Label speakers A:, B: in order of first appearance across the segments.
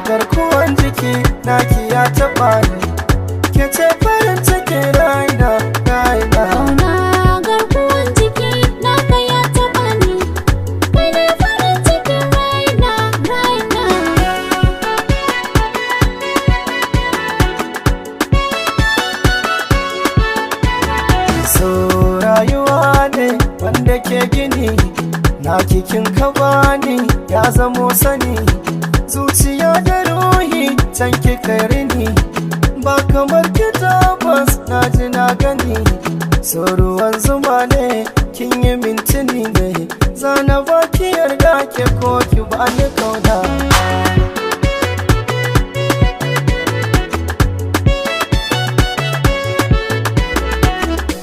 A: Garkuwan jiki naki ya taɓa ni, ke ce farin cikin raina, raina.
B: Kauna garkuwan jiki naka ya taɓa ni, kai ne farin cikin raina, raina.
A: So rayuwa ne wanda ke gini, na kikin kabani ya zamo sani. Zuciya da ruhi can kika rini, ba kamar ki tabbas na ji na gani. So ruwan zuma ne kin yi mintini ne, zana ba ki yarda ke ko ki bani kauna.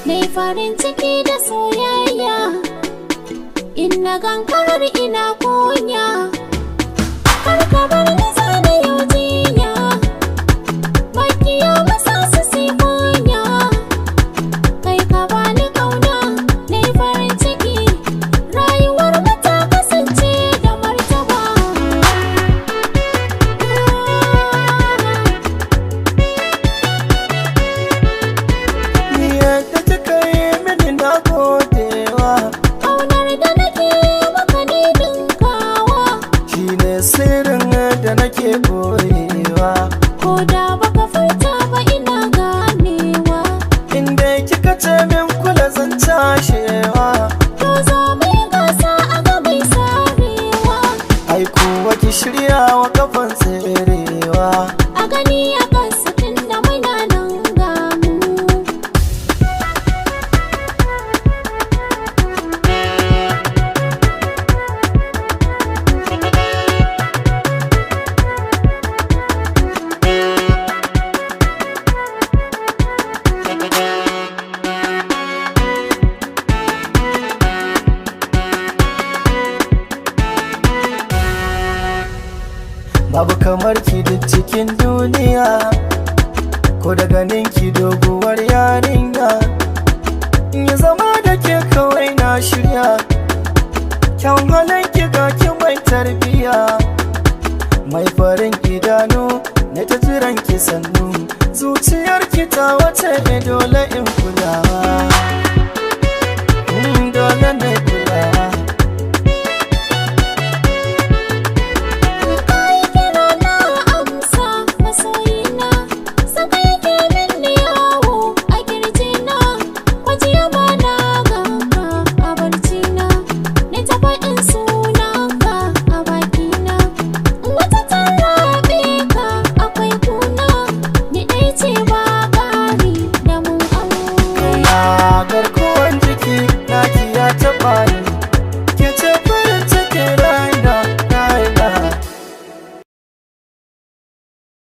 B: Nai farin ciki da soyayya, in na gankarar ina kunya. Kar ka bar ni.